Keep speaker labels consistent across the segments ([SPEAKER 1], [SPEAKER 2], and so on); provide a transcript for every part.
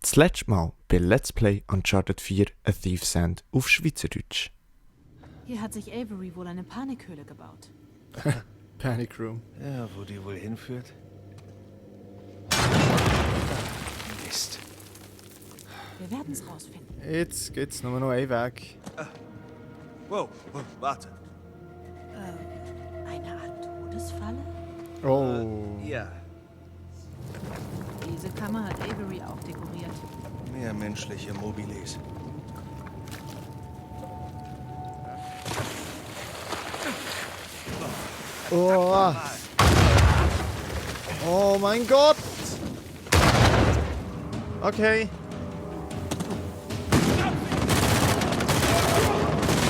[SPEAKER 1] Das letzte Mal bei Let's Play Uncharted 4 A Thief's End auf Schweizerdeutsch.
[SPEAKER 2] Hier hat sich Avery wohl eine Panikhöhle gebaut.
[SPEAKER 1] Panic Room.
[SPEAKER 3] Ja, wo die wohl hinführt? Mist.
[SPEAKER 2] Wir werden es rausfinden.
[SPEAKER 1] Jetzt geht's nur noch einen Weg.
[SPEAKER 3] Wow, warte.
[SPEAKER 2] Eine Art Todesfalle?
[SPEAKER 1] Oh.
[SPEAKER 3] Ja,
[SPEAKER 2] Diese Kammer hat Avery auch dekoriert.
[SPEAKER 3] mehr menschliche Mobiles.
[SPEAKER 1] Oh. Oh mein Gott. Okay.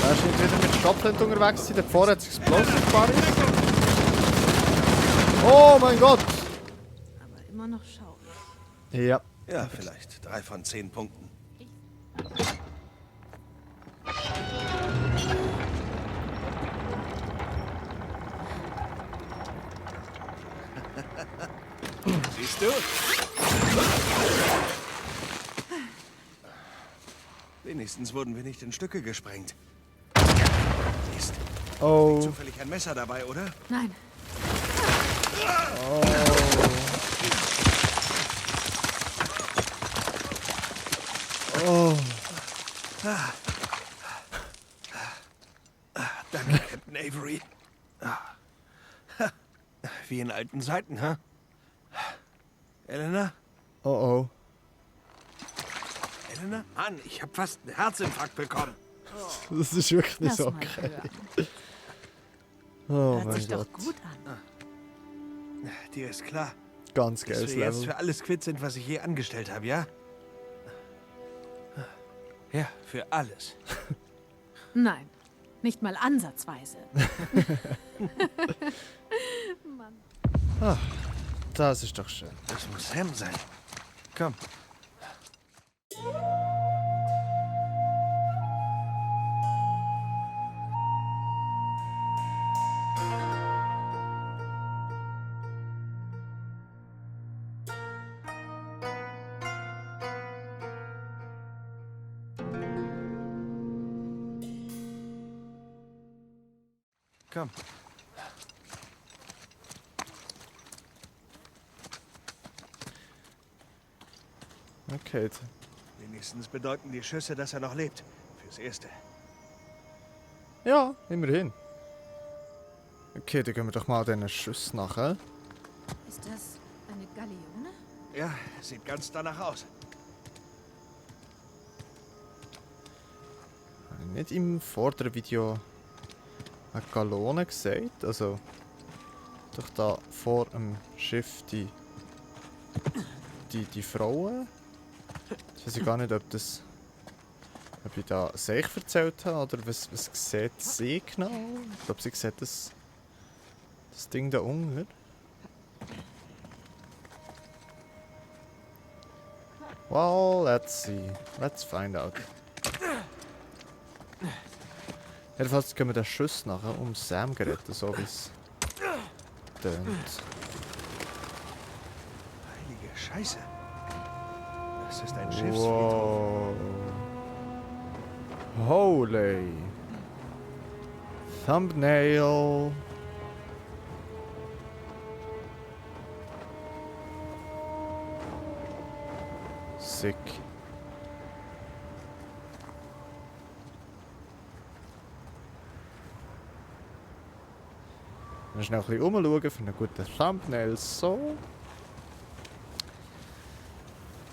[SPEAKER 1] Er ist nicht wieder mit Schrapnel unterwegs gewesen. Davor hat es Explosive Barrier. Oh mein Gott.
[SPEAKER 2] Aber immer noch schaurig.
[SPEAKER 1] Ja.
[SPEAKER 3] Ja, vielleicht 3 von 10 Punkten. Siehst du? Wenigstens wurden wir nicht in Stücke gesprengt. Mist.
[SPEAKER 1] Oh.
[SPEAKER 3] Zufällig ein Messer dabei, oder?
[SPEAKER 2] Nein,
[SPEAKER 1] Oh.
[SPEAKER 3] Danke, Captain Avery. Wie in alten Zeiten, hä? Elena?
[SPEAKER 1] Oh oh.
[SPEAKER 3] Elena? Mann, ich hab fast einen Herzinfarkt bekommen.
[SPEAKER 1] Das ist wirklich nicht
[SPEAKER 2] lass
[SPEAKER 1] so
[SPEAKER 2] mal
[SPEAKER 1] okay.
[SPEAKER 2] hören.
[SPEAKER 1] Oh
[SPEAKER 2] Hört
[SPEAKER 1] mein
[SPEAKER 2] sich
[SPEAKER 1] Gott.
[SPEAKER 2] doch gut an.
[SPEAKER 3] Dir ist klar,
[SPEAKER 1] Ganz
[SPEAKER 3] dass
[SPEAKER 1] geiles
[SPEAKER 3] wir jetzt
[SPEAKER 1] Level.
[SPEAKER 3] für alles quitt sind, was ich je angestellt habe, ja? Ja, für alles.
[SPEAKER 2] Nein, nicht mal ansatzweise. Mann.
[SPEAKER 1] Das ist doch schön.
[SPEAKER 3] Das muss Sam sein. Komm. Komm.
[SPEAKER 1] Okay. Jetzt.
[SPEAKER 3] Wenigstens bedeuten die Schüsse, dass er noch lebt. Fürs Erste.
[SPEAKER 1] Ja, immerhin. Okay, dann gehen wir doch mal diesen Schuss nachher.
[SPEAKER 2] Ist das eine Galeone?
[SPEAKER 3] Ja, sieht ganz danach aus.
[SPEAKER 1] Habe ich nicht im vorderen Video eine Galone gesagt? Also, doch da vor dem Schiff die Frauen. Ich weiß gar nicht, ob ich da Seich erzählt habe oder was sieht sie genau? Ich glaube, sie sieht das Ding da unten. Well, let's see. Let's find out. Jedenfalls können wir den Schuss nachher um Sam retten, so wie es tönt.
[SPEAKER 3] Heilige Scheiße. Das ist ein Schiffsfriedhof.
[SPEAKER 1] Wow. Holy. Thumbnail. Sick. Wir schnell ein bisschen umschauen für einen guten Thumbnail. So.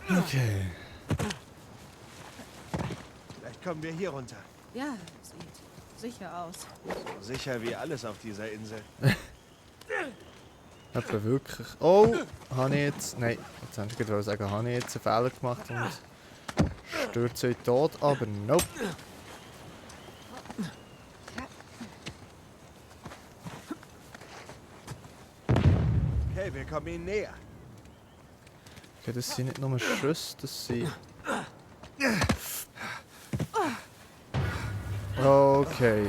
[SPEAKER 1] Okay.
[SPEAKER 3] Vielleicht kommen wir hier runter.
[SPEAKER 2] Ja, sieht sicher aus.
[SPEAKER 3] So sicher wie alles auf dieser Insel.
[SPEAKER 1] Etwa wirklich. Oh, habe ich jetzt. Nein, jetzt wollte ich gerade sagen, habe ich jetzt einen Fehler gemacht und stürze in den Tod, aber nope.
[SPEAKER 3] Okay, wir kommen ihnen näher.
[SPEAKER 1] Okay, das sind nicht nur Schüsse, das sind. Okay.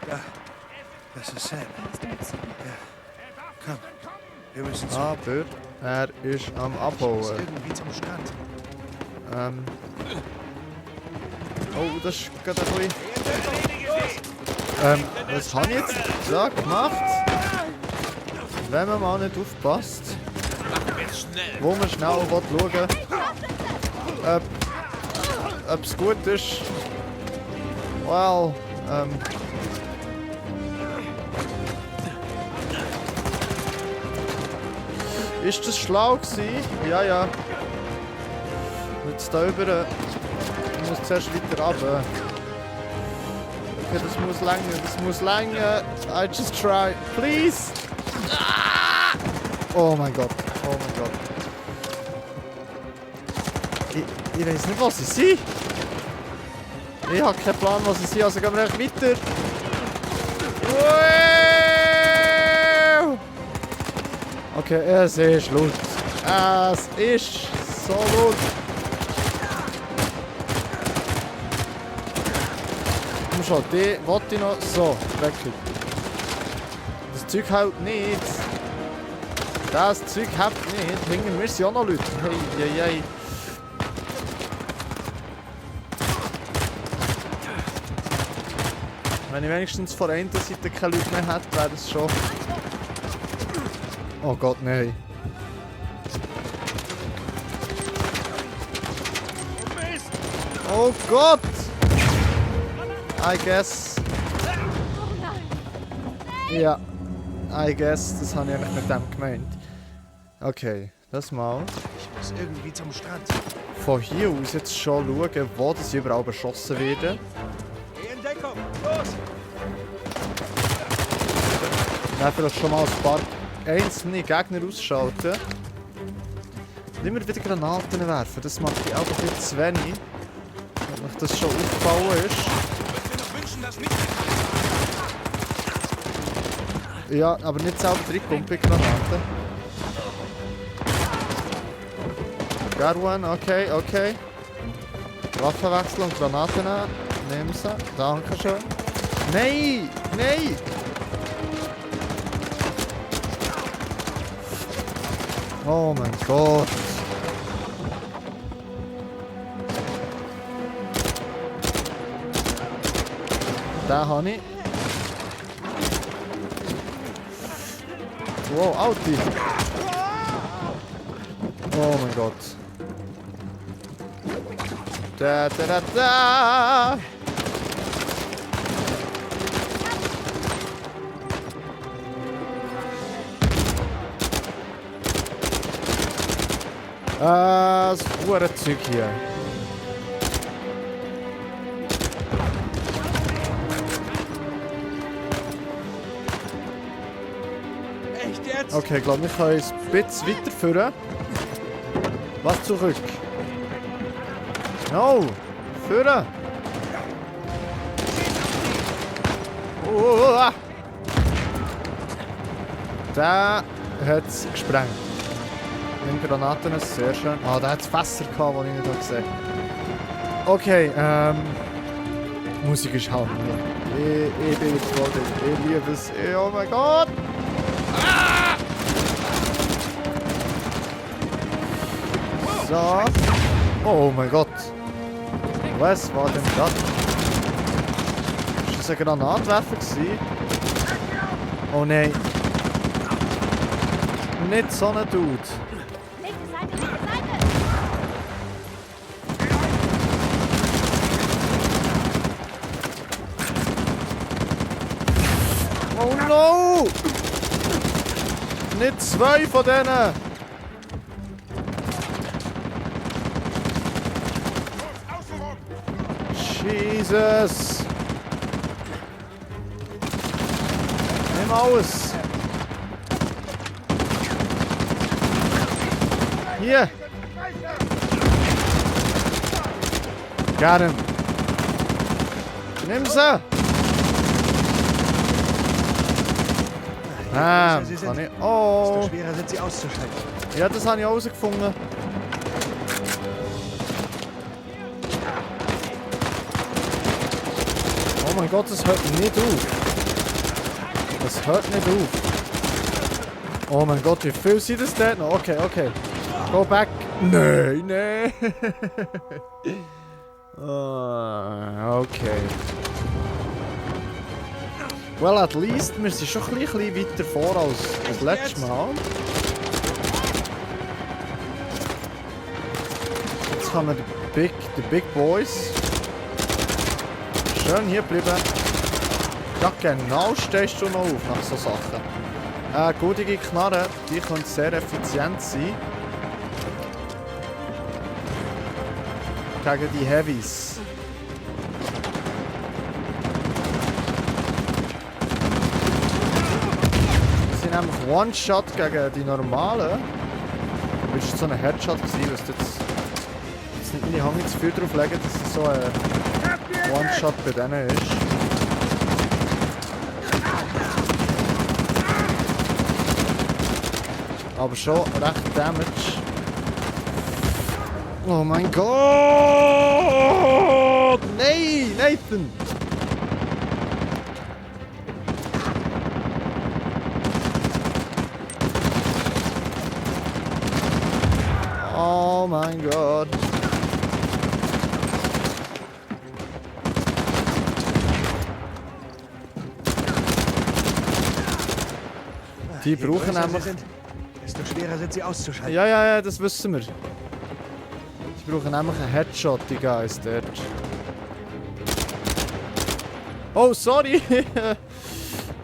[SPEAKER 3] Ja, das ist Sam.
[SPEAKER 2] Was denkst du?
[SPEAKER 3] Komm, wir müssen zu.
[SPEAKER 1] Aber er ist am
[SPEAKER 3] Ich muss
[SPEAKER 1] Abhauen.
[SPEAKER 3] irgendwie zum Strand.
[SPEAKER 1] Oh, das ist gerade ein bisschen... was habe ich jetzt da gemacht? Wenn man mal nicht aufpasst. Wo man schnell schauen will, ob es gut ist. Well, ist das schlau gewesen? Ja, ja. Jetzt da über. Ich muss zuerst weiter runter. Okay, das muss länger, das muss länger. I just try. Please! Ah! Oh mein Gott, oh mein Gott. Ich weiß nicht, was sie sind. Ich habe keinen Plan, was sie sind, also gehen wir einfach weiter. Wow! Okay, es ist laut. Es ist so laut. Komm schon, die wollte ich noch. So, wirklich. Das Zeug hält nicht. Das Zeug hält nicht. Hinter mir sind auch noch Leute. Hey, hey, hey. Wenn ich wenigstens von der einen Seite keine Leute mehr hätte, wäre das schon... Oh Gott, nein. Oh Gott! I guess. Ja. I guess, das habe ich eigentlich mit dem gemeint. Okay, das mal.
[SPEAKER 3] Ich muss irgendwie zum Strand.
[SPEAKER 1] Von hier aus jetzt schon schauen, wo das überall beschossen werden.
[SPEAKER 3] In Deckung! Los!
[SPEAKER 1] Dann vielleicht schon mal ein paar einzelne Gegner ausschalten. Und immer wieder Granaten werfen, das macht ich auch viel zu wenig. Wenn euch das schon aufgefallen ist. Ja, aber nicht selber reinkommen bei Granaten. Garwan, okay, okay. Waffen wechseln und Granaten nehmen. Nehmen sie. Danke schön. Nein! Nein! Oh mein Gott. Da habe ich. Wow, Auti. Oh mein Gott. Da da da da. Das Zeug hier.
[SPEAKER 3] Echt jetzt?
[SPEAKER 1] Okay, ich glaube, wir können uns ein bisschen weiterführen. Was zurück? No! Führen! Oh, da hat es gesprengt. Mit Granaten, sehr schön. Ah, da hat es Fässer gehabt, die ich nicht gesehen habe. Okay, Musik ist Hammer. Ich bin jetzt voll drin. Ich liebe es. Oh mein Gott! Ah! So. Oh mein Gott. Was war denn das? Ist das ein Granatwerfer gewesen? Oh nein. Nicht so ein Dude.
[SPEAKER 4] Linke Seite, linke Seite!
[SPEAKER 1] Oh no! Nicht zwei von denen! Jesus! Nimm aus! Hier! Got him! Nimm sie! Ah,
[SPEAKER 3] Sie sind,
[SPEAKER 1] kann ich...
[SPEAKER 3] desto
[SPEAKER 1] Oh!
[SPEAKER 3] schwerer sind sie auszuschalten.
[SPEAKER 1] Ja, das habe ich herausgefunden. Oh mein Gott, das hört nicht auf. Das hört nicht auf. Oh mein Gott, wie viel sind das denn noch? Okay, okay. Go back. Nein, nein. Okay. Well, at least, wir sind schon ein bisschen weiter vor als das letzte Mal. Jetzt haben wir die Big Boys. Schön hier bleiben. Ja, genau stehst du noch auf nach so Sachen. Goldige Knarren, die können sehr effizient sein. Gegen die Heavies. Die sind nämlich One-Shot gegen die normalen. Das war so ein Headshot, was jetzt nicht meine Hand zu viel drauf legen, dass es so ein One-Shot bei denen ist. Aber schon recht Damage. Oh mein Gott! Nein, Nathan! Oh mein Gott! Die brauchen nämlich...
[SPEAKER 3] Desto schwerer sind sie auszuschalten.
[SPEAKER 1] Ja, das wissen wir. Die brauchen nämlich einen Headshot, die Guys dort. Oh, sorry!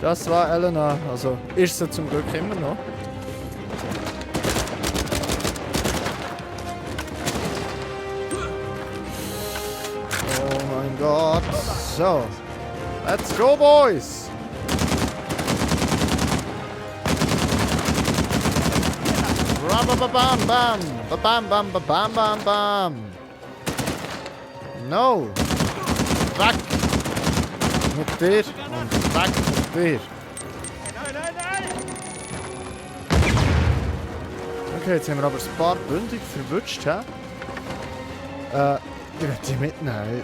[SPEAKER 1] Das war Elena. Also, ist sie zum Glück immer noch. Oh mein Gott. So. Let's go, boys! Bam, bam, bam, bam, bam, bam, bam. No. Weg. Mit dir und weg mit dir. Okay, jetzt haben wir aber ein paar bündig verwünscht. Ich werde die mitnehmen.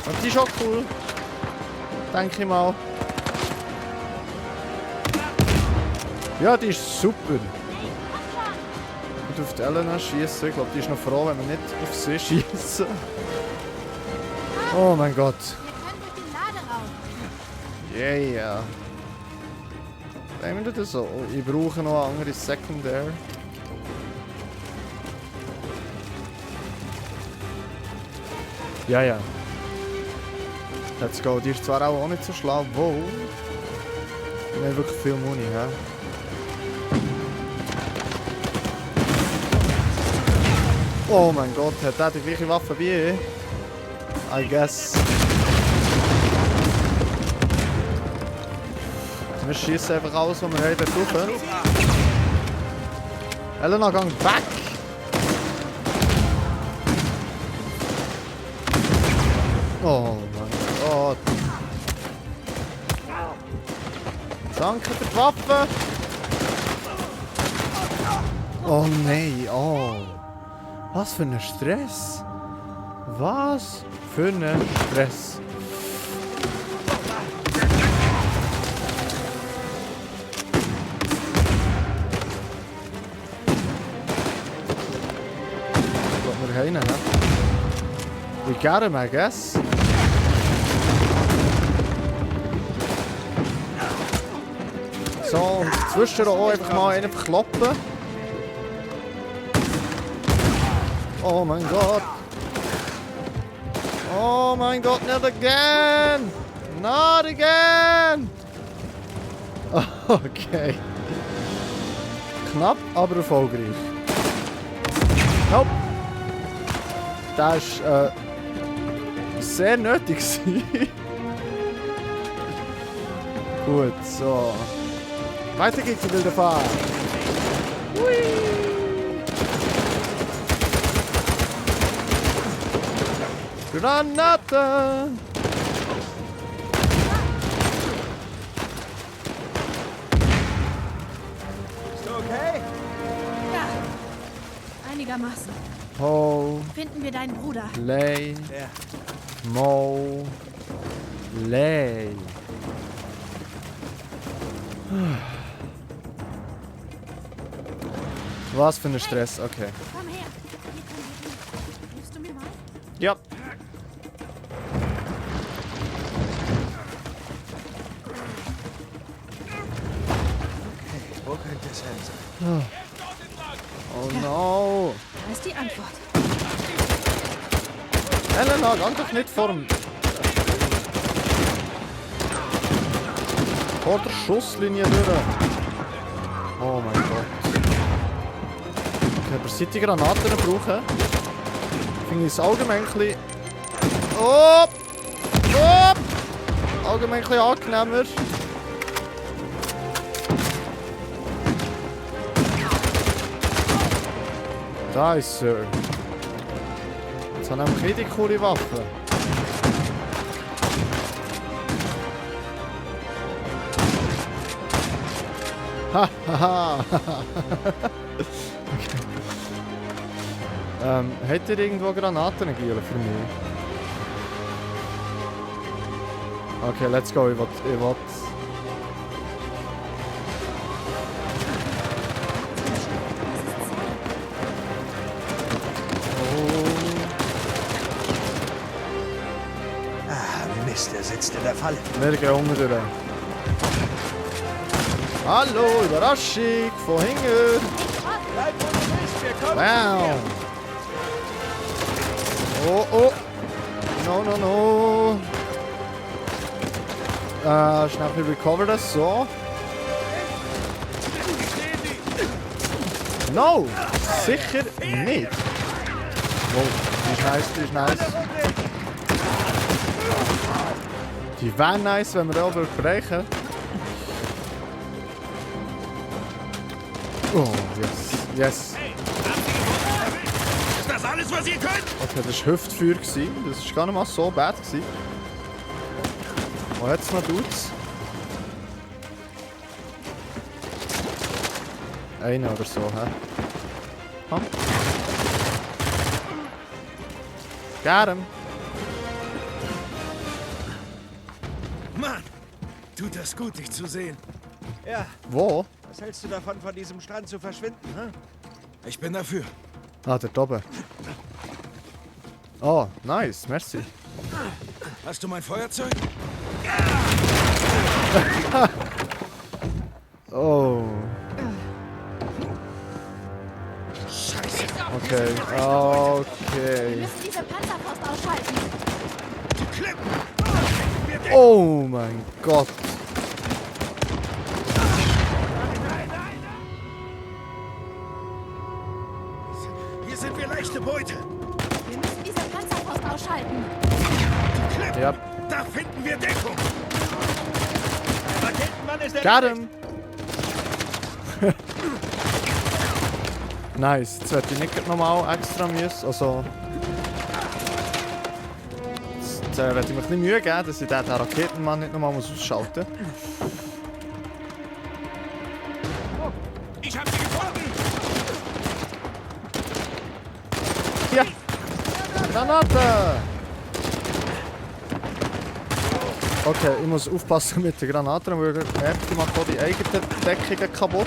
[SPEAKER 1] Und die ist auch cool. Denke ich mal. Ja, die ist super. Und auf die Elena schießen. Ich glaube, die ist noch froh, wenn wir nicht auf sie schießen. Oh mein Gott. Yeah. Nehmen wir das so? Ich brauche noch eine andere Secondary. Ja. Let's go. Die ist zwar auch nicht so schlau, wo. Wir haben wirklich viel Muni, hä? Oh mein Gott, hat der die gleiche Waffe wie ich? I guess. Wir schießen einfach alles, was wir haben, dort rauf. Elena, gang weg! Oh mein Gott. Danke für die Waffe! Oh nein, oh. Was für ein Stress! Was für ein Stress! Lass wir rein, ne? We got him, I guess. So, zwischen auch einfach mal einen verkloppen. Oh mein Gott! Oh mein Gott, not again! Not again! Okay. Knapp, aber erfolgreich. Nope. Das war sehr nötig. Gut, so. Weiter geht's in wilde Fahrt. Hui! Granate!
[SPEAKER 3] Bist du okay?
[SPEAKER 2] Ja, einigermaßen.
[SPEAKER 1] Ho,
[SPEAKER 2] Finden wir deinen Bruder.
[SPEAKER 1] lay,
[SPEAKER 3] Der.
[SPEAKER 1] mo, lay. Was für ein Stress, okay.
[SPEAKER 2] Komm her. Hier können wir hin. Hilfst du mir mal?
[SPEAKER 1] Ja.
[SPEAKER 3] Wo könnte es sein?
[SPEAKER 1] Oh no.
[SPEAKER 2] Da ist die Antwort.
[SPEAKER 1] Helena, gang doch nicht vor der Schusslinie durch. Oh mein Gott. Okay, aber seit die Granaten brauchen, finde ich es allgemein ein bisschen... Oh! Oh! Allgemein ein bisschen angenehmer. Da ist Sir. Jetzt haben wir richtig coole Waffen. Ha, haha. Okay. Habt ihr irgendwo Granaten gegeben für mich? Okay, let's go. Ich will...
[SPEAKER 3] Ah, Mist, er sitzt in der Falle.
[SPEAKER 1] Wir gehen unten durch. Hallo, Überraschung von hinten.
[SPEAKER 3] Bleib, wo du bist, wir kommen.
[SPEAKER 1] Wow. Oh, oh. No, no, no. Schnell ein recover das. So. No. Sicher nicht. Oh, die ist nice, die ist nice. Die wäre nice, wenn wir da brechen. Oh, yes. Yes.
[SPEAKER 3] Ist das alles, was ihr könnt?
[SPEAKER 1] Okay, das war Hüftfeuer. Das war gar nicht mal so bad. Wo hat es noch Dudes? Einer oder so, hä? Komm. Got him.
[SPEAKER 3] Mann, tut das gut, dich zu sehen. Ja,
[SPEAKER 1] Wo?
[SPEAKER 3] was hältst du davon, von diesem Strand zu verschwinden, hm? Ich bin dafür.
[SPEAKER 1] Ah, dort oben. Oh, nice, merci.
[SPEAKER 3] Hast du mein Feuerzeug?
[SPEAKER 1] Oh,
[SPEAKER 3] Scheiße.
[SPEAKER 1] okay,
[SPEAKER 2] Wir
[SPEAKER 1] okay.
[SPEAKER 2] müssen diese Panzerfaust ausschalten.
[SPEAKER 3] Die Klippen.
[SPEAKER 1] Oh mein Gott.
[SPEAKER 3] Hier sind wir leichte Beute.
[SPEAKER 2] Wir müssen diese Panzerfaust ausschalten.
[SPEAKER 3] Die Klippen.
[SPEAKER 1] Ja,
[SPEAKER 3] Da finden wir Deckung. Raketenmann ist der...
[SPEAKER 1] got him. Nice, jetzt werde ich nicht nochmal extra müssen. Also. Jetzt werde ich mir ein bisschen Mühe geben, dass ich den Raketenmann nicht nochmal ausschalten muss.
[SPEAKER 3] Ich hab sie gefunden.
[SPEAKER 1] Ja! Granate! Okay, ich muss aufpassen mit den Granaten, weil ich merke, ich mache auch die eigenen Deckungen kaputt.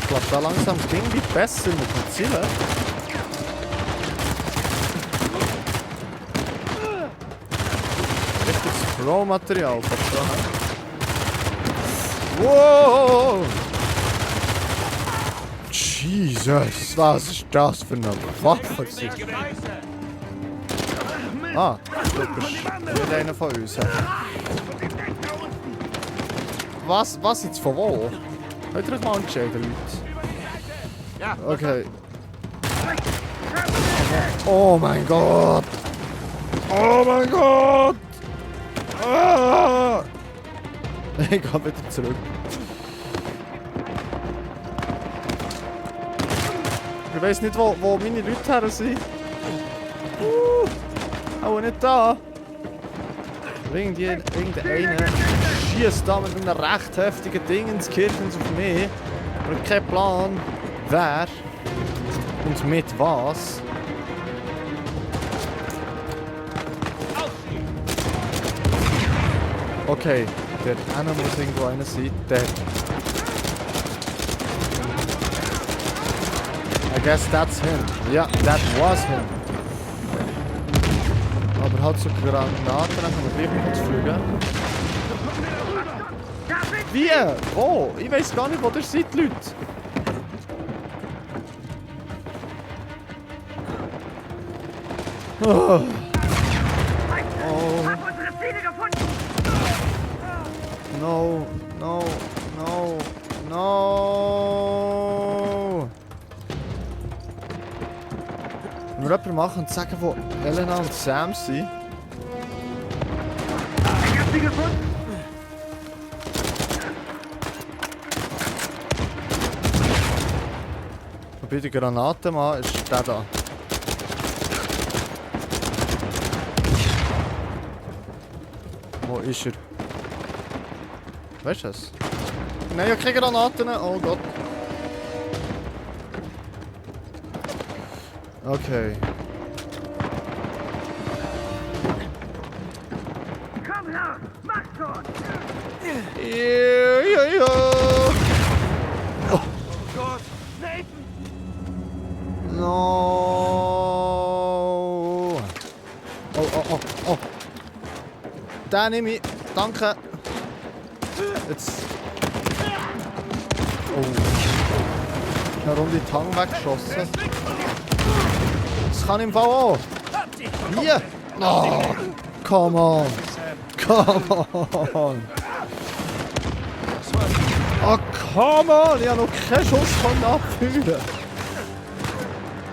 [SPEAKER 1] Ich glaube, da langsam ging die besser mit den Zielen. Richtiges Pro-Material, verstanden? Wow! Jesus, was ist das für eine Waffe? Ah, du bist nicht einer von uns. Was jetzt von wo? Könnt ihr euch mal entscheiden, Leute? Okay. Oh mein Gott! Oh mein Gott! Ah! Ich gehe wieder zurück. Ich weiß nicht, wo meine Leute her sind. Auch nicht da. Irgendeiner schießt da mit einem recht heftigen Ding ins Kirchens auf mich. Aber kein Plan, wer und mit was. Okay, der eine muss irgendwo einer sein. Der. I guess that's him. Ja, that was him. Aber halt so Granaten, dann kann man gleich noch kurz fliegen. Wie? Oh, ich weiß gar nicht, wo ihr seid, Leute. Oh. Oh. No, no, no, no. Nur jemand machen und sagen, wo Elena und Sam sind.
[SPEAKER 5] Ich hab sie gefunden!
[SPEAKER 1] Und bei der Granatenmann ist der da. Wo ist er? Weißt du es? Nein, ich habe keine Granaten. Oh Gott. Okay.
[SPEAKER 5] Komm her! Mach schon!
[SPEAKER 1] Ja.
[SPEAKER 3] Oh Gott! Nathan!
[SPEAKER 1] No. Oh. Den nehme ich. Danke. Jetzt. Oh. Ich habe die Tang weggeschossen. Das kann im Fall auch. Hier. Oh. Come on. Come on. Oh, come on. Ich habe noch keinen Schuss von abführen.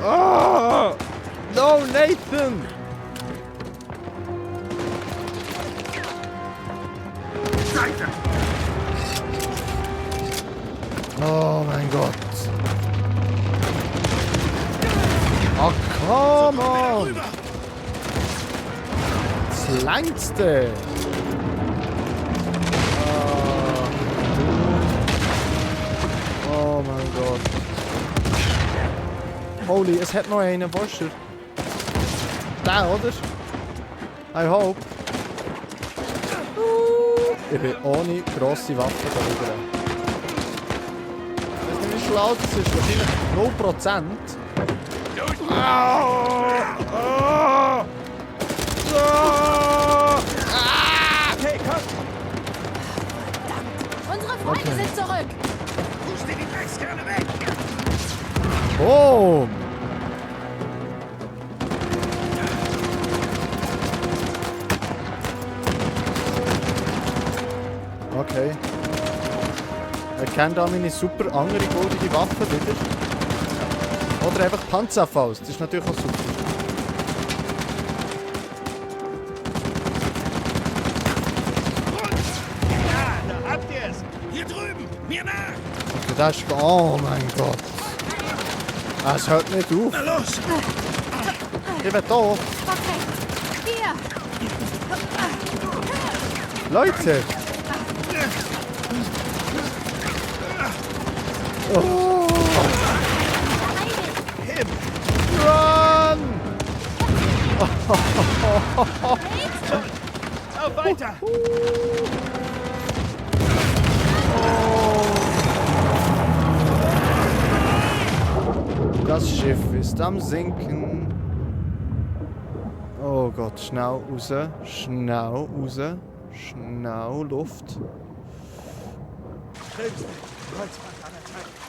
[SPEAKER 1] Oh. No, Nathan.
[SPEAKER 5] Seite!
[SPEAKER 1] Oh mein Gott. Oh, come on. Das längste. Oh mein Gott. Holy, es hat noch einen. Wo ist er? Der, oder? I hope. Ich bin ohne grosse Waffe da rüber. Ich weiß nicht, wie schlau das ist. Wahrscheinlich 0%.
[SPEAKER 3] Okay, komm!
[SPEAKER 2] Unsere Freunde sind zurück.
[SPEAKER 3] Push dir die Dreckskerne weg!
[SPEAKER 1] Boom! Okay. Erkennt da meine super andere goldige Waffe wieder. Oder einfach Panzerfaust, das ist natürlich auch super.
[SPEAKER 3] Ja, da habt ihr es! Hier drüben! Mir nach!
[SPEAKER 1] Okay, das ist... Oh mein Gott. Es hört nicht auf.
[SPEAKER 3] Na los!
[SPEAKER 1] Ich bin da.
[SPEAKER 2] Okay. Hier.
[SPEAKER 1] Leute! Oh.
[SPEAKER 3] Him!
[SPEAKER 1] Run!
[SPEAKER 3] Auf weiter!
[SPEAKER 1] Das Schiff ist am Sinken. Oh Gott, schnell raus. Schnell raus. Schnell Luft.
[SPEAKER 3] Schönste Kreuzfahrt aller Zeiten.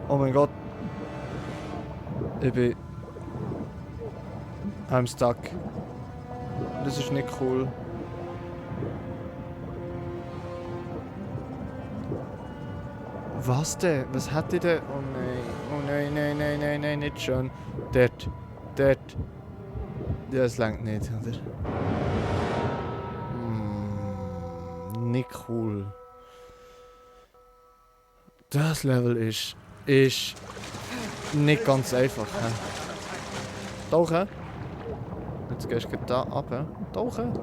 [SPEAKER 1] Oh mein Gott. Ich bin... I'm stuck. Das ist nicht cool. Was denn? Was hat die denn? Oh nein. Oh nein, nein, nein, nein, nein, nicht schon. Dort. Dort. Ja, es langt nicht, oder? Nicht cool. Das Level ist nicht ganz einfach. He? Tauchen. Jetzt gehst du da runter. Tauchen.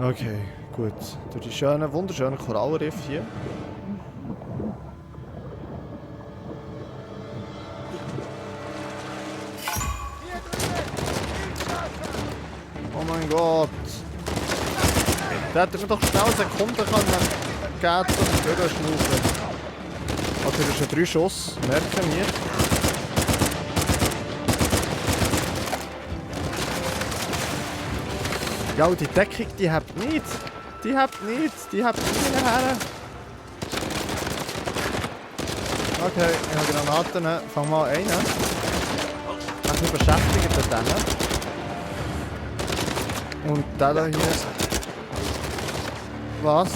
[SPEAKER 1] Okay, Gut, durch die schönen, wunderschönen Korallenriffe hier. Oh mein Gott! Da hätte mir doch schnell Sekunden können geben zum Durchschnaufen. Also das ist ein 3 Schuss, merken wir. Ja, die Deckung, die habt nicht. Die habt nicht. Die habt nie her. Okay, ich habe Granaten. Fang mal einen. Ich bin beschäftigt mit denen. Und der da hier. Was?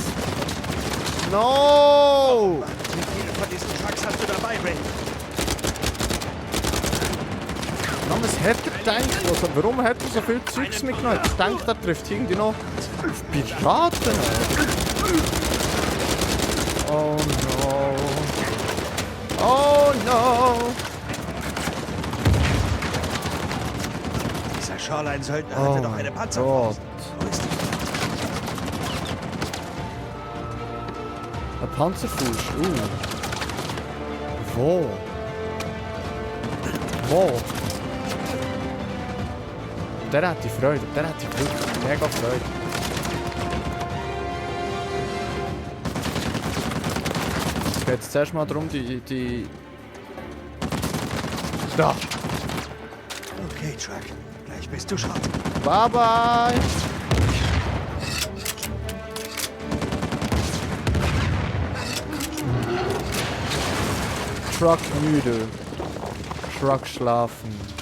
[SPEAKER 1] No!
[SPEAKER 3] Wie viele von diesen Trucks hast du dabei, Ray?
[SPEAKER 1] Mann, was hat er gedacht? Also, warum hat er so viel Zeugs mitgenommen? Ich denke, er trifft irgendwie noch auf Piraten. Oh no. Oh no.
[SPEAKER 3] Dieser Shoreline-Söldner hatte doch eine Panzerfaust.
[SPEAKER 1] Gott.
[SPEAKER 3] Wo ist die?
[SPEAKER 1] Ein Panzerfuß. Wo? Wo? Der hat die Freude. Der hat die wirklich mega Freude. Es geht jetzt zuerst mal darum, die... Da!
[SPEAKER 3] Okay, Truck. Gleich bist du scharf.
[SPEAKER 1] Bye bye! Truck müde. Truck schlafen.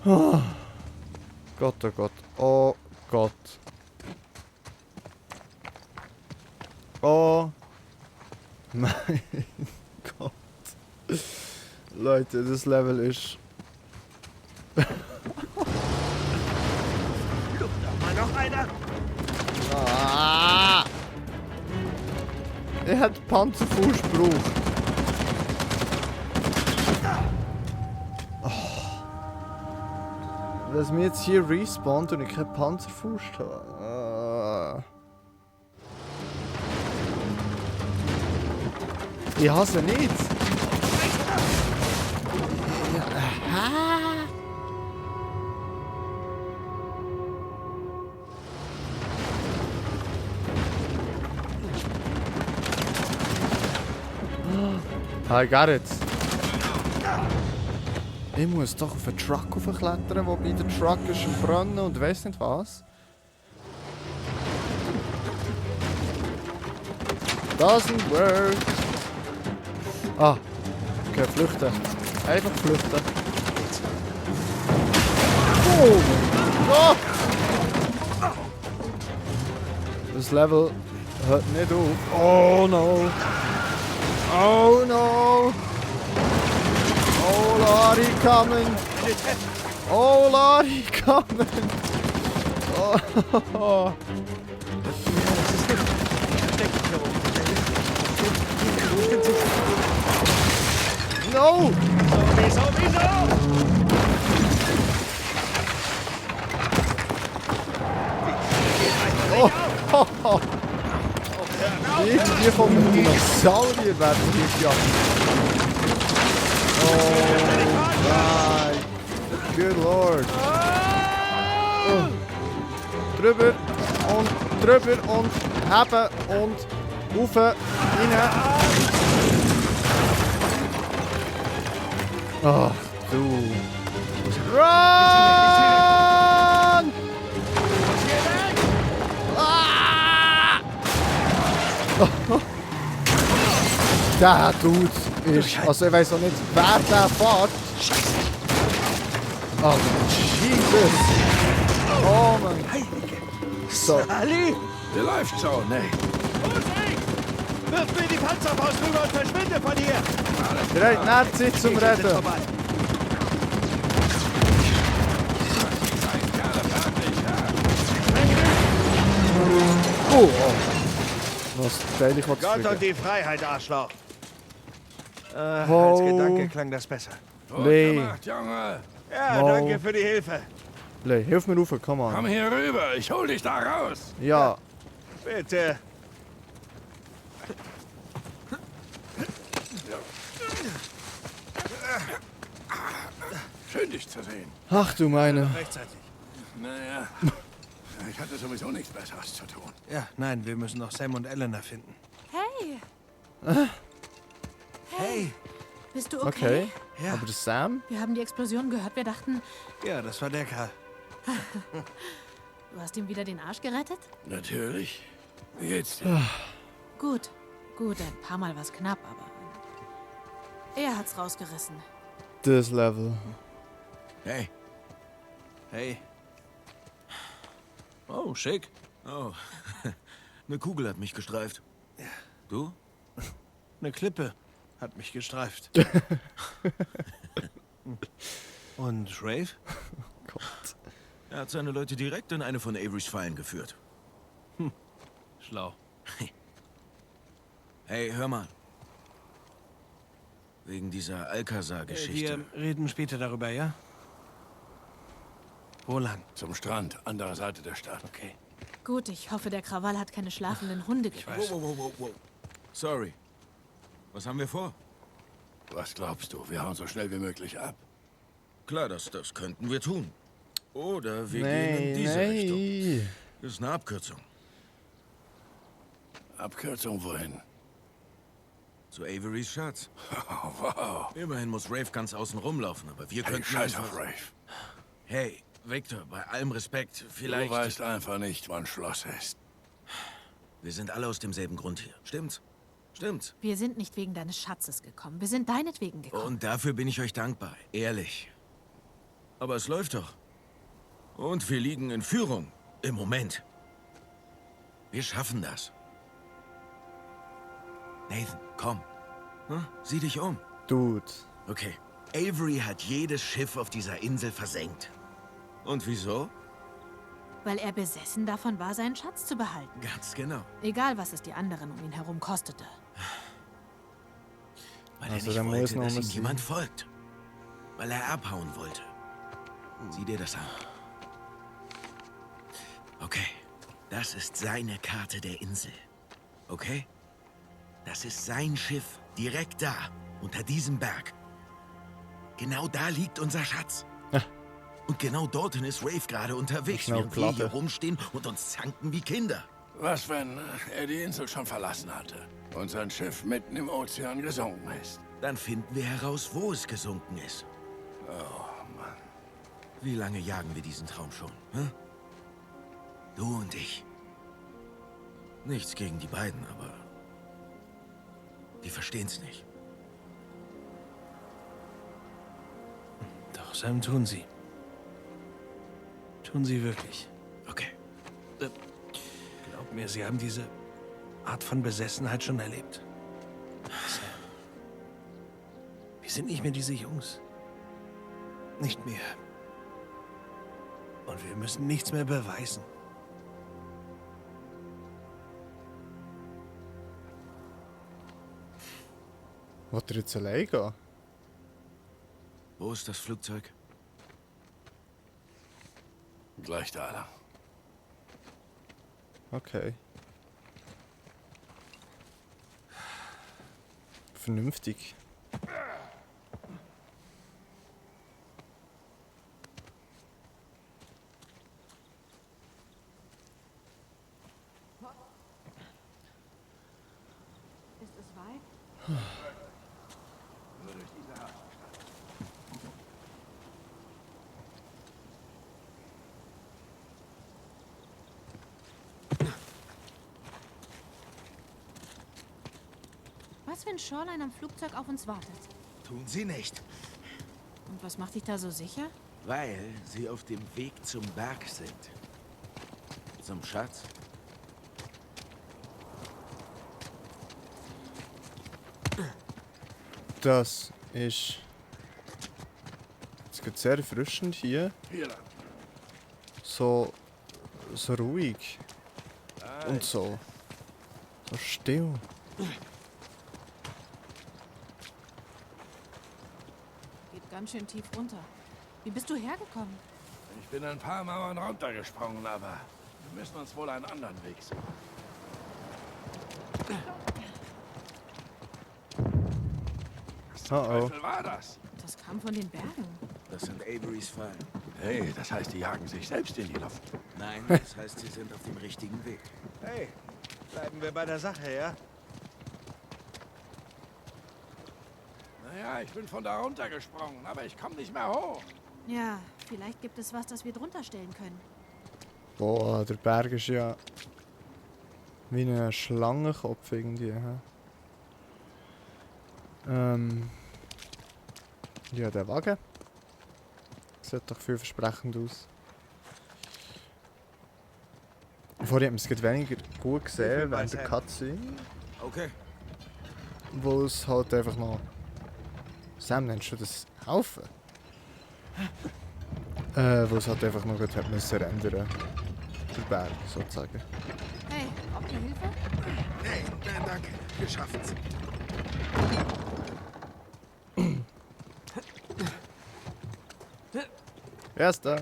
[SPEAKER 1] Oh. Gott, oh Gott. Oh Gott. Oh mein Gott. Leute, das Level ist...
[SPEAKER 3] Luft doch mal noch einer.
[SPEAKER 1] Ah! Er hat Panzerfuß gebraucht. Wenn es mir jetzt hier respawnt und ich keinen Panzerfuß habe. Ich hasse nicht. Aha. I got it. Ich muss doch auf einen Truck aufklettern, wobei der Truck ist am Brennen und weiss nicht was. Doesn't work. Ah, okay, flüchten. Einfach flüchten. Oh mein Gott! Das Level hört nicht auf. Oh no! Oh no! Oh Lord, he coming! Oh Lord, he coming! Oh. No! Oh. Irgendwie vom Dinosaurier werden wir gejagt. Oh nein! Good Lord! Oh. Drüber und heben und rauf, rein. Ach du! Run! Der Dude ist... Also ich weiß auch nicht, wer der fährt. Oh, Jesus! Oh Mann! So.
[SPEAKER 3] Ali?
[SPEAKER 6] Der läuft schon, ne?
[SPEAKER 3] Wirf mir die Panzerfaust rüber und verschwinde von hier!
[SPEAKER 1] Ihr habt nicht Zeit zum Reden. Oh! Was teile ich
[SPEAKER 3] Gott
[SPEAKER 1] was
[SPEAKER 3] und die Freiheit, Arschloch! Als
[SPEAKER 1] Wow.
[SPEAKER 3] Gedanke klang das besser.
[SPEAKER 6] Gut
[SPEAKER 1] Nee.
[SPEAKER 6] gemacht, Junge.
[SPEAKER 3] Ja,
[SPEAKER 1] Wow.
[SPEAKER 3] danke für die Hilfe.
[SPEAKER 1] Lei, hilf mir rauf, komm
[SPEAKER 6] Komm
[SPEAKER 1] on.
[SPEAKER 6] hier rüber, ich hol dich da raus.
[SPEAKER 1] Ja,
[SPEAKER 3] Bitte.
[SPEAKER 6] Schön, dich zu sehen.
[SPEAKER 1] ach du meine.
[SPEAKER 3] Rechtzeitig.
[SPEAKER 6] Naja, ich hatte sowieso nichts Besseres zu tun.
[SPEAKER 3] Ja, nein, wir müssen noch Sam und Elena finden.
[SPEAKER 2] Hey,
[SPEAKER 3] Hey.
[SPEAKER 2] bist du okay?
[SPEAKER 1] Okay,
[SPEAKER 3] Ja,
[SPEAKER 1] aber der Sam?
[SPEAKER 2] Wir haben die Explosion gehört. Wir dachten,
[SPEAKER 3] ja, das war der Kerl.
[SPEAKER 2] du hast ihm wieder den Arsch gerettet?
[SPEAKER 6] Natürlich. Wie geht's dir?
[SPEAKER 2] Gut, gut, ein paar Mal war's knapp, aber er hat's rausgerissen.
[SPEAKER 1] Das Level.
[SPEAKER 6] Hey.
[SPEAKER 3] Hey.
[SPEAKER 7] Oh, schick. Oh, eine Kugel hat mich gestreift. Du?
[SPEAKER 3] Eine Klippe hat mich gestreift. Und Rave?
[SPEAKER 1] Gott.
[SPEAKER 7] Er hat seine Leute direkt in eine von Averys Fallen geführt.
[SPEAKER 3] Schlau.
[SPEAKER 7] Hey, hör mal. Wegen dieser Alcazar-Geschichte.
[SPEAKER 3] Wir reden später darüber, ja? Wo lang?
[SPEAKER 6] Zum Strand, andere Seite der Stadt.
[SPEAKER 3] Okay.
[SPEAKER 2] Gut, ich hoffe, der Krawall hat keine schlafenden Hunde getötet.
[SPEAKER 7] Wow. Sorry. Was haben wir vor?
[SPEAKER 6] Was glaubst du? Wir hauen so schnell wie möglich ab.
[SPEAKER 7] Klar, das könnten wir tun. Oder wir gehen in diese Richtung.
[SPEAKER 1] Nee.
[SPEAKER 7] Das ist eine Abkürzung.
[SPEAKER 6] Abkürzung wohin?
[SPEAKER 7] Zu Averys Schatz.
[SPEAKER 6] Oh, wow.
[SPEAKER 7] Immerhin muss Rafe ganz außen rumlaufen, aber wir
[SPEAKER 6] Hey,
[SPEAKER 7] könnten
[SPEAKER 6] scheiß
[SPEAKER 7] einfach...
[SPEAKER 6] auf Rave.
[SPEAKER 7] Hey, Victor, bei allem Respekt,
[SPEAKER 6] Du
[SPEAKER 7] vielleicht...
[SPEAKER 6] weißt einfach nicht, wann Schluss ist.
[SPEAKER 7] Wir sind alle aus demselben Grund hier. Stimmt's? Stimmt's.
[SPEAKER 2] Wir sind nicht wegen deines Schatzes gekommen. Wir sind deinetwegen gekommen.
[SPEAKER 7] Und dafür bin ich euch dankbar. Ehrlich. Aber es läuft doch. Und wir liegen in Führung. Im Moment. Wir schaffen das. Nathan, komm. Hm? Sieh dich um.
[SPEAKER 1] Dude.
[SPEAKER 7] Okay. Avery hat jedes Schiff auf dieser Insel versenkt. Und wieso?
[SPEAKER 2] Weil er besessen davon war, seinen Schatz zu behalten.
[SPEAKER 7] Ganz genau.
[SPEAKER 2] Egal, was es die anderen um ihn herum kostete.
[SPEAKER 7] Weil
[SPEAKER 1] Also
[SPEAKER 7] er
[SPEAKER 1] der
[SPEAKER 7] nicht
[SPEAKER 1] muss
[SPEAKER 7] wollte,
[SPEAKER 1] noch
[SPEAKER 7] dass
[SPEAKER 1] mal
[SPEAKER 7] ihm
[SPEAKER 1] sehen.
[SPEAKER 7] jemand folgt. Weil er abhauen wollte. Sieh dir das an. Okay. Das ist seine Karte der Insel. Okay? Das ist sein Schiff. Direkt da. Unter diesem Berg. Genau da liegt unser Schatz.
[SPEAKER 1] Ja.
[SPEAKER 7] Und genau dorthin ist Rafe gerade unterwegs,
[SPEAKER 1] Schnell
[SPEAKER 7] während wir hier
[SPEAKER 1] Klappe.
[SPEAKER 7] rumstehen und uns zanken wie Kinder.
[SPEAKER 6] Was, wenn er die Insel schon verlassen hatte und sein Schiff mitten im Ozean gesunken ist?
[SPEAKER 7] Dann finden wir heraus, wo es gesunken ist.
[SPEAKER 6] Oh, Mann.
[SPEAKER 7] Wie lange jagen wir diesen Traum schon? Hä? Du und ich. Nichts gegen die beiden, aber die verstehen's nicht.
[SPEAKER 3] Doch, Sam, tun sie. Tun sie wirklich.
[SPEAKER 7] Okay.
[SPEAKER 3] Glaub mir, sie haben diese Art von Besessenheit schon erlebt. Sam, wir sind nicht mehr diese Jungs. Nicht mehr. Und wir müssen nichts mehr beweisen.
[SPEAKER 1] Wollt ihr jetzt allein gehen?
[SPEAKER 7] Wo ist das Flugzeug?
[SPEAKER 6] Gleich da lang.
[SPEAKER 1] Okay. Vernünftig.
[SPEAKER 2] Ist es weit? Was, wenn Shoreline am Flugzeug auf uns wartet?
[SPEAKER 7] Tun sie nicht.
[SPEAKER 2] Und was macht dich da so sicher?
[SPEAKER 7] Weil sie auf dem Weg zum Berg sind. Zum Schatz.
[SPEAKER 1] Das ist... Es geht sehr erfrischend hier.
[SPEAKER 6] Hier lang.
[SPEAKER 1] So ruhig. Und so still.
[SPEAKER 2] Geht ganz schön tief runter. Wie bist du hergekommen?
[SPEAKER 6] Ich bin ein paar Mauern runtergesprungen, aber wir müssen uns wohl einen anderen Weg suchen. Was
[SPEAKER 1] Oh oh.
[SPEAKER 6] Teufel war das?
[SPEAKER 2] Das kam von den Bergen.
[SPEAKER 7] Das sind Averys Fallen.
[SPEAKER 6] Hey, das heißt, die jagen sich selbst in die Luft.
[SPEAKER 7] Nein, das heißt, sie sind auf dem richtigen Weg.
[SPEAKER 3] Hey, bleiben wir bei der Sache, ja?
[SPEAKER 6] Naja, ich bin von da runtergesprungen, aber ich komme nicht mehr hoch.
[SPEAKER 2] Ja, vielleicht gibt es was, das wir drunter stellen können.
[SPEAKER 1] Boah, der Berg ist ja wie ein Schlangenkopf irgendwie. Hä? Ja, der Wagen. Sieht doch vielversprechend aus. Vorher hat man es gerade weniger gut gesehen während der Cutscene.
[SPEAKER 7] Okay.
[SPEAKER 1] Wo es halt einfach noch... Sam, nennst du das Haufen? Wo es halt einfach noch gut hat müssen ändern. Der Berg, sozusagen.
[SPEAKER 2] Hey, braucht ihr Hilfe?
[SPEAKER 7] Hey, nein, danke. Wir schaffen's.
[SPEAKER 1] Erster.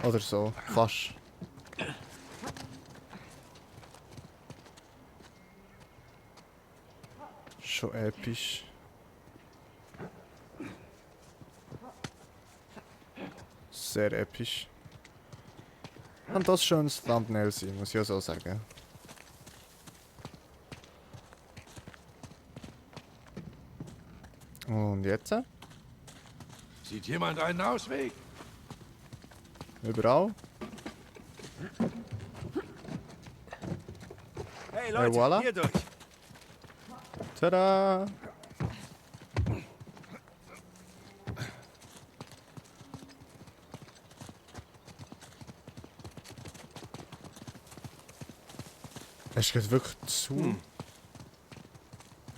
[SPEAKER 1] Oder so, fast. Schon episch. Sehr episch. Und das schon ein Thumbnail sein, muss ich ja so sagen. Und jetzt?
[SPEAKER 6] Sieht jemand einen Ausweg?
[SPEAKER 1] Überall.
[SPEAKER 3] Hey Leute,
[SPEAKER 1] voilà.
[SPEAKER 3] hier durch.
[SPEAKER 1] Tada! Es geht wirklich zu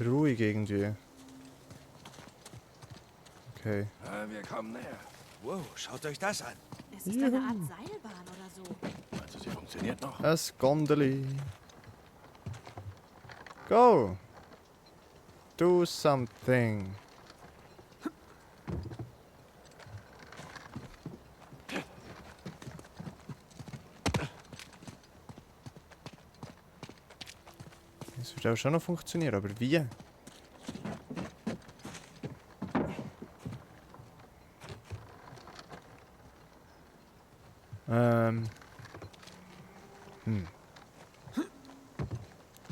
[SPEAKER 1] ruhig irgendwie. Okay.
[SPEAKER 6] Wir kommen näher.
[SPEAKER 3] Wow, schaut euch das an.
[SPEAKER 2] Es ist eine Art Seilbahn oder so.
[SPEAKER 6] Meinst du, sie funktioniert noch?
[SPEAKER 1] Ein Gondeli. Go! Do something. Das wird auch schon noch funktionieren, aber wie?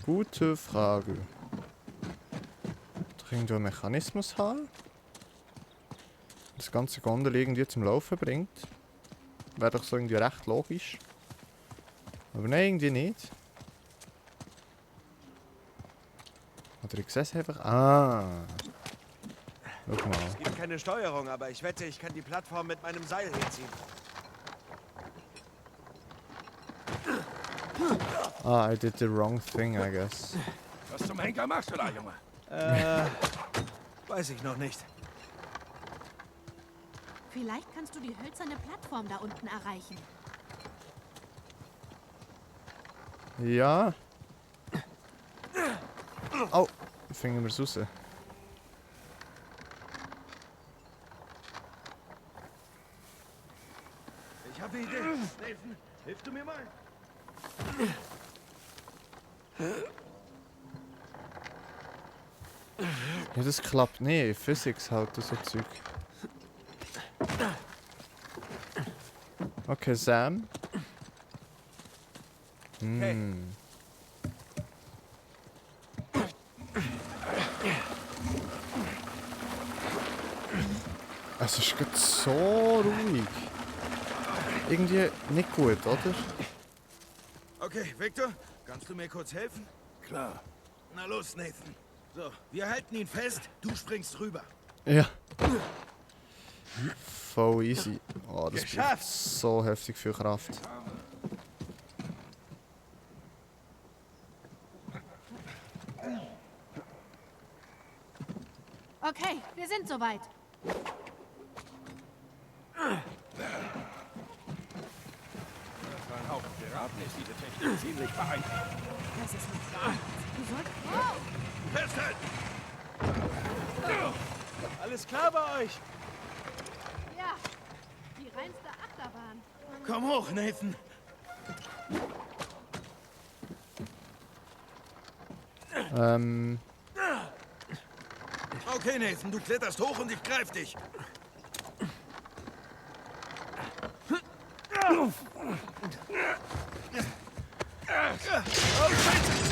[SPEAKER 1] Gute Frage. Doch irgendwo einen Mechanismus haben? Das ganze Gondel irgendwie zum Laufen bringt. Wäre doch so irgendwie recht logisch. Aber nein, irgendwie nicht. Oder ich sehe es einfach. Ah. Schau mal.
[SPEAKER 3] Es gibt keine Steuerung, aber ich wette, ich kann die Plattform mit meinem Seil hinziehen.
[SPEAKER 1] Ah, I did the wrong thing, I guess.
[SPEAKER 6] Was zum Henker machst du da, Junge?
[SPEAKER 3] Weiß ich noch nicht.
[SPEAKER 2] Vielleicht kannst du die hölzerne Plattform da unten erreichen.
[SPEAKER 1] Ja. Oh, finden wir es raus.
[SPEAKER 3] Ich habe eine Idee. Nathan, hilfst du mir mal?
[SPEAKER 1] Ja, das klappt nicht. Physics halt, so Zeug. Okay, Sam. Hm. Es ist gerade so ruhig. Irgendwie nicht gut, oder?
[SPEAKER 7] Okay, Victor, kannst du mir kurz helfen?
[SPEAKER 6] Klar.
[SPEAKER 7] Na los, Nathan. So, wir halten ihn fest, du springst rüber.
[SPEAKER 1] Ja. Voll easy. Oh, das braucht
[SPEAKER 3] Geschafft.
[SPEAKER 1] so heftig viel Kraft.
[SPEAKER 2] Okay, wir sind soweit.
[SPEAKER 6] Das war ein Haufen Piraten, ist diese Technik ziemlich beeindruckend.
[SPEAKER 2] Das ist nicht wahr. Du sollst... Wow!
[SPEAKER 7] Festhalten!
[SPEAKER 3] Alles klar bei euch?
[SPEAKER 2] Ja,
[SPEAKER 4] reinste Achterbahn.
[SPEAKER 7] Komm hoch, Nathan. Okay, Nathan, du kletterst hoch und ich greif dich.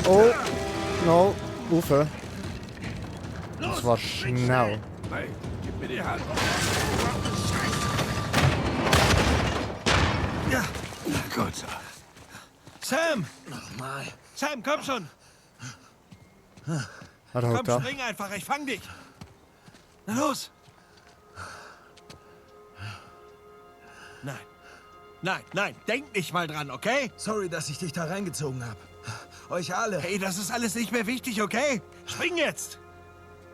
[SPEAKER 1] Oh, no, Ufe. Das war schnell.
[SPEAKER 6] Hey, gib mir die Hand.
[SPEAKER 3] Ja.
[SPEAKER 6] Gut so.
[SPEAKER 3] Sam!
[SPEAKER 7] Nochmal.
[SPEAKER 3] Sam, komm schon!
[SPEAKER 1] Er haut
[SPEAKER 3] Komm,
[SPEAKER 1] ab.
[SPEAKER 3] spring einfach, ich fang dich! Na los! Nein. Nein, nein, denk nicht mal dran, okay?
[SPEAKER 7] Sorry, dass ich dich da reingezogen habe. Euch alle.
[SPEAKER 3] Hey, das ist alles nicht mehr wichtig, okay? Spring jetzt!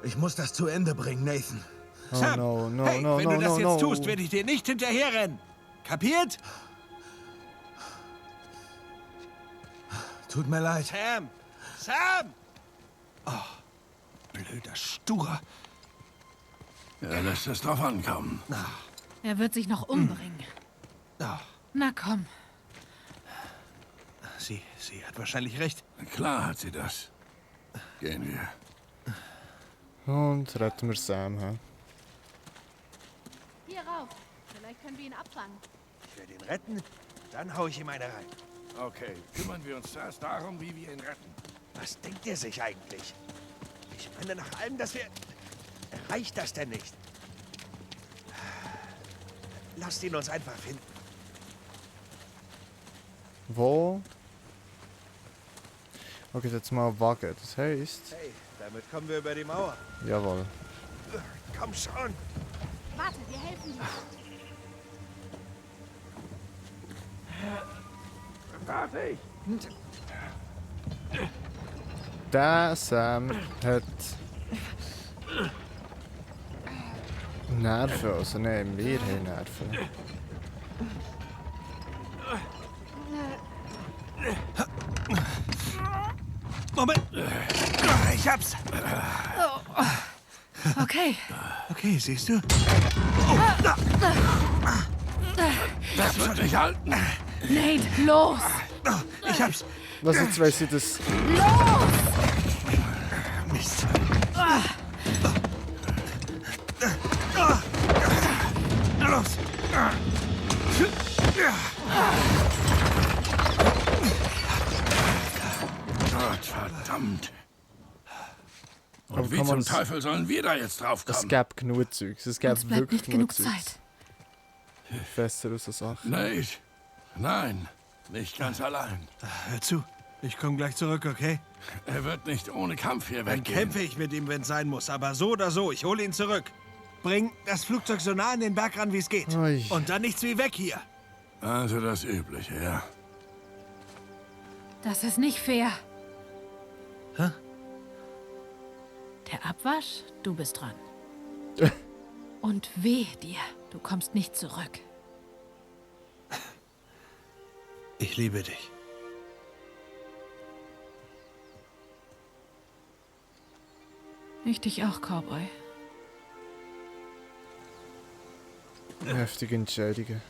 [SPEAKER 7] Ich muss das zu Ende bringen, Nathan.
[SPEAKER 1] Oh
[SPEAKER 3] Sam!
[SPEAKER 1] no, no,
[SPEAKER 3] Hey,
[SPEAKER 1] no,
[SPEAKER 3] wenn
[SPEAKER 1] no,
[SPEAKER 3] du das
[SPEAKER 1] no,
[SPEAKER 3] jetzt
[SPEAKER 1] no.
[SPEAKER 3] tust, werde ich dir nicht hinterherrennen. Kapiert?
[SPEAKER 7] Tut mir leid.
[SPEAKER 3] Sam! Sam! Oh, blöder Stur.
[SPEAKER 6] Er lässt es drauf ankommen.
[SPEAKER 2] Er wird sich noch umbringen.
[SPEAKER 3] Oh,
[SPEAKER 2] Na komm.
[SPEAKER 3] sie hat wahrscheinlich recht.
[SPEAKER 6] Klar hat sie das. Gehen wir.
[SPEAKER 1] Und retten wir Sam, hä?
[SPEAKER 4] Hier rauf. Vielleicht können wir ihn abfangen.
[SPEAKER 3] Ich werde ihn retten, dann hau ich ihm eine rein.
[SPEAKER 6] Okay, kümmern wir uns zuerst darum, wie wir ihn retten.
[SPEAKER 3] Was denkt er sich eigentlich? Ich meine, nach allem, dass wir... Reicht das denn nicht? Lasst ihn uns einfach finden.
[SPEAKER 1] Wo? Okay, jetzt mal Wagen. Das heisst...
[SPEAKER 3] Hey, damit kommen wir über die Mauer.
[SPEAKER 1] Jawohl.
[SPEAKER 3] Komm schon!
[SPEAKER 4] Warte, wir helfen dir.
[SPEAKER 6] Fertig!
[SPEAKER 1] Der Sam hat... Nerven, also nein, wir haben Nerven.
[SPEAKER 3] Moment! Ich hab's!
[SPEAKER 2] Okay.
[SPEAKER 3] Okay, siehst du?
[SPEAKER 6] Das wird nicht halten!
[SPEAKER 2] Nate, los!
[SPEAKER 3] Ich hab's!
[SPEAKER 1] Was jetzt weiss ich das...
[SPEAKER 3] Mist! Los!
[SPEAKER 6] Gott verdammt!
[SPEAKER 1] Aber
[SPEAKER 6] Und wie
[SPEAKER 1] kann
[SPEAKER 6] zum
[SPEAKER 1] man's-
[SPEAKER 6] Teufel sollen wir da jetzt
[SPEAKER 1] Es
[SPEAKER 6] draufkommen?
[SPEAKER 1] gäbe genug Zeugs. Es gäbe
[SPEAKER 2] Uns bleibt
[SPEAKER 1] wirklich
[SPEAKER 2] nicht genug
[SPEAKER 1] Zeugs.
[SPEAKER 2] Zeit.
[SPEAKER 1] Fässer aus der Sache.
[SPEAKER 6] Nate! Nein, nicht ganz allein.
[SPEAKER 3] Hör zu, ich komme gleich zurück, okay?
[SPEAKER 6] Er wird nicht ohne Kampf hier
[SPEAKER 3] Dann
[SPEAKER 6] weggehen.
[SPEAKER 3] kämpfe ich mit ihm, wenn es sein muss. Aber so oder so, ich hole ihn zurück. Bring das Flugzeug so nah an den Berg ran, wie es geht.
[SPEAKER 1] Ui.
[SPEAKER 3] Und dann nichts wie weg hier.
[SPEAKER 6] Also das Übliche, ja.
[SPEAKER 2] Das ist nicht fair.
[SPEAKER 3] Hä?
[SPEAKER 2] Der Abwasch, du bist dran. Und weh dir, du kommst nicht zurück.
[SPEAKER 3] Ich liebe dich.
[SPEAKER 2] Ich dich auch, Cowboy.
[SPEAKER 1] Heftige Entscheidungen.